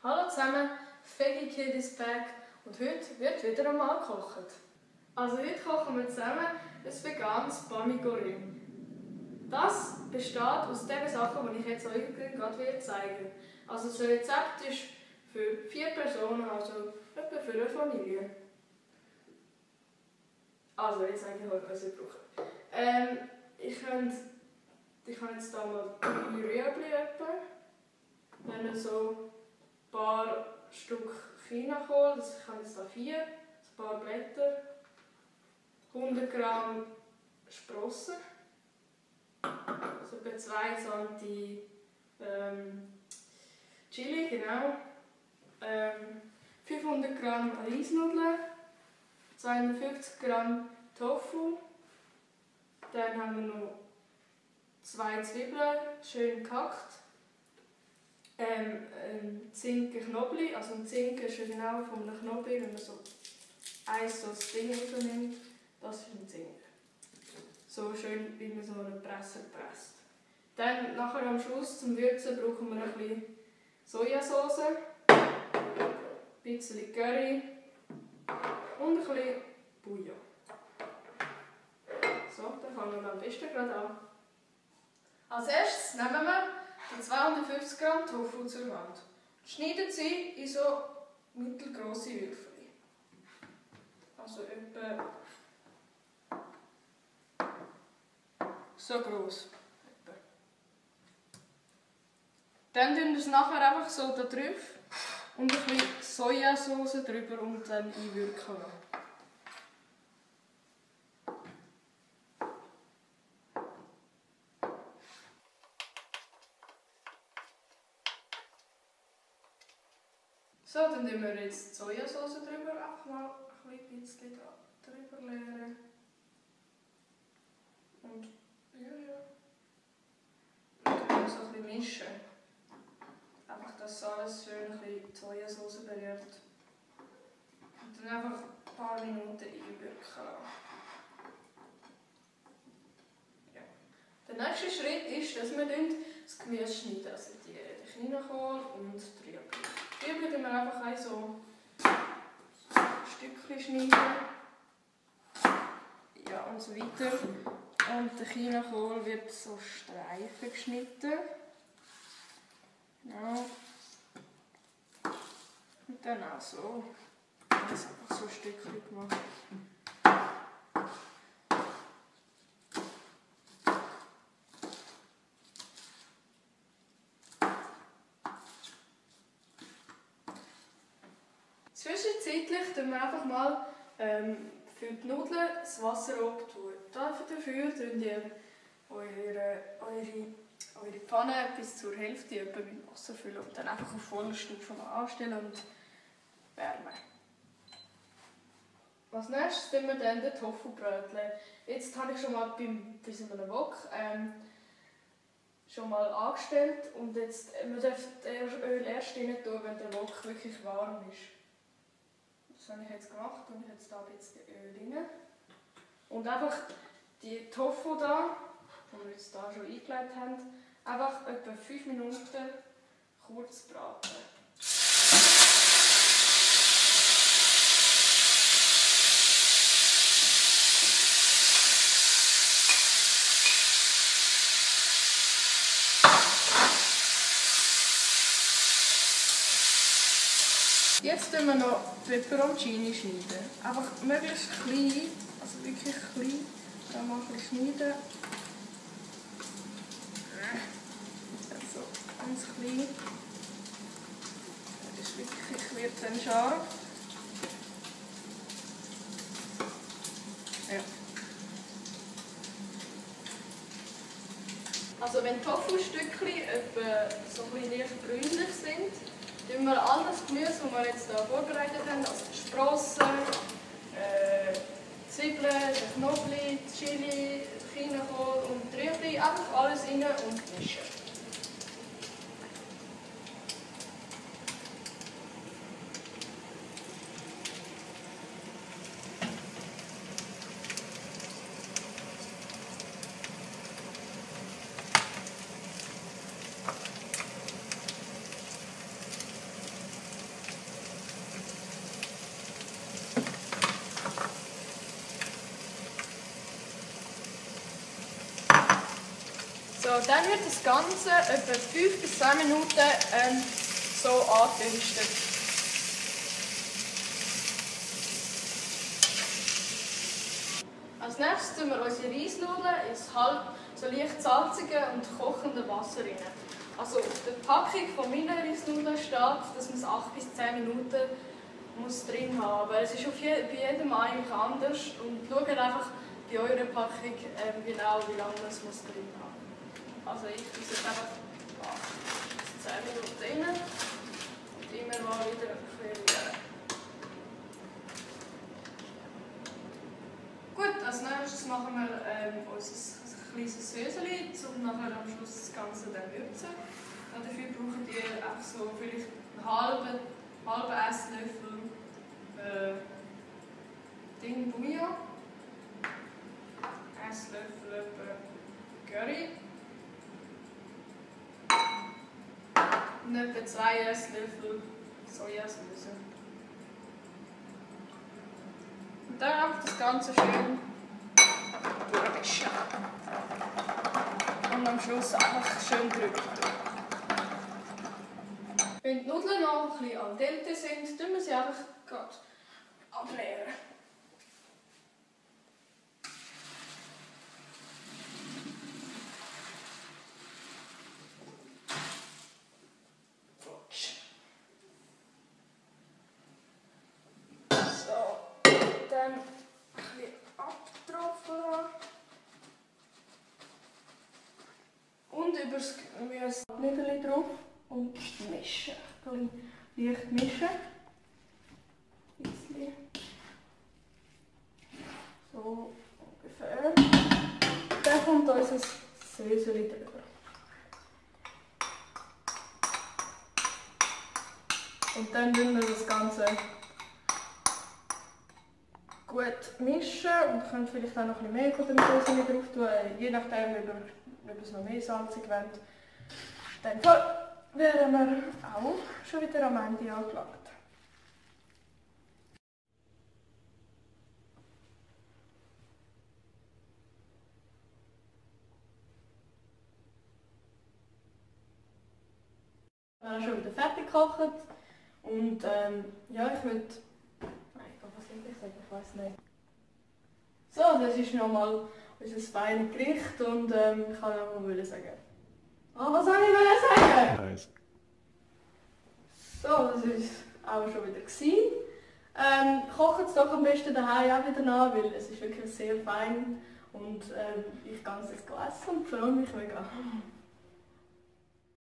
Hallo zusammen, Veggie Kid is back und heute wird wieder einmal gekocht. Also heute kochen wir zusammen ein veganes Bami-Goreng. Das besteht aus den Sachen, die ich jetzt euch gerade zeigen will. Also das Rezept ist für 4 Personen, also etwa für eine Familie. Also jetzt zeige ich euch, was ihr braucht. Ich habe jetzt hier mal 3 Rüebli etwa. Dann so ein paar Stück Chinakohl, ich habe jetzt hier 4, ein paar Blätter, 100 Gramm Sprossen, so etwa 2 cm Chili, genau, 500 Gramm Reisnudeln, 250 Gramm Tofu, dann haben wir noch 2 Zwiebeln, schön gehackt, ein Zinken Knobli, also ein Zinken ist ja genau von einem Knobli, wenn man so das Ding rausnimmt, das ist ein Zinken. So schön, wie man so einen Presser presst. Dann nachher am Schluss zum Würzen brauchen wir ein bisschen Sojasauce, ein bisschen Curry und ein bisschen Bouillon. So, dann fangen wir am besten gerade an. Als erstes nehmen wir die 250 Gramm Tofu zur Hand. Schneiden sie in so mittelgrosse Würfel. Also etwa so gross. Dann tun wir es nachher einfach so da drauf und ein bisschen Sojasauce drüber und dann einwirken lassen. So, dann tun wir jetzt die Sojasauce drüber, einfach mal ein bisschen drüber leeren. Und ja. Und dann so ein bisschen mischen. Einfach, dass alles schön ein bisschen die Sojasauce berührt. Und dann einfach ein paar Minuten einwirken lassen. Ja. Der nächste Schritt ist, dass wir das Gemüse schneiden, also die Chinakohl und die Rüebli. Die Rüebli schneiden wir einfach so Stückchen schneiden. Ja, und so weiter. Und der Chinakohl wird so Streifen geschnitten. Genau. Und dann auch so. Das einfach so Stückchen gemacht. Zwischenzeitlich tun wir einfach mal für die Nudeln das Wasser abtun. Dafür tun ihr eure Pfanne bis zur Hälfte mit Wasser füllen und dann einfach auf Vollstufe anstellen und wärmen. Als nächstes tun wir dann den Tofu bröteln. Jetzt habe ich schon mal bei so einem Wok schon mal angestellt und jetzt man darf das Öl erst rein tun, wenn der Wok wirklich warm ist. Das habe ich jetzt gemacht und ich jetzt da ein bisschen Öl rein. Und einfach die Tofu da, die wir jetzt da schon eingelegt haben, einfach etwa 5 Minuten kurz braten. Jetzt schneiden wir noch Peperoncini schneiden. Einfach möglichst klein, also wirklich klein. Dann mal ein bisschen schneiden. Also ganz klein. Das ist wirklich, wird dann scharf. Ja. Also wenn Tofu-Stückchen etwa so ein bisschen leicht brünlich sind, tun wir all das Gemüse, das wir jetzt hier vorbereitet haben, also die Sprossen, Zwiebeln, Knobli, Chili, Chinakohl und die Rüebli, einfach alles rein und mischen. dann wird das Ganze etwa 5 bis 10 Minuten so angedünstet. Als nächstes tun wir unsere Reisnudeln ins so leicht salzige und kochende Wasser rein. Also auf der Packung von meinen Reisnudeln steht, dass man es 8 bis 10 Minuten drin haben muss. Aber es ist bei jedem eigentlich anders. Und schaut einfach bei eurer Packung genau, wie lange man es drin haben muss. Also ich tue es jetzt einfach 8 bis 10 Minuten rein und immer mal wieder ein bisschen rühren. Gut, als nächstes machen wir unser kleines Söseli, um nachher am Schluss das Ganze dann würzen. Dafür braucht ihr auch so vielleicht einen halben Esslöffel Bouillon, Esslöffel Curry und etwa 2 Esslöffel Sojasauce. Und dann einfach das Ganze schön durchmischen. Und am Schluss einfach schön drücken. Wenn die Nudeln noch ein bisschen al dente sind, tun wir sie einfach gerade ableeren. So, dann ein bisschen abtropfen. Und über das Gemüse drauf und mischen. Ein bisschen leicht mischen. So ungefähr. Dann kommt unser Söseli drüber. Und dann mischen wir das Ganze gut mischen und könnt vielleicht auch noch ein bisschen mehr von dem Söseli drauf tun, je nachdem, ob ihr es noch mehr salzig wollt. Dann wären wir auch schon wieder am Ende angelangt. Wir haben schon wieder fertig gekocht und ja, ich würde... Was soll ich sagen? Ich weiß nicht. So, das ist nochmal unser feines Gericht und ich kann noch mal sagen. Was soll ich sagen? Nice. So, das war es auch schon wieder. Kocht es doch am besten daheim auch wieder nach, weil es ist wirklich sehr fein und ich kann es jetzt essen und freue mich mega.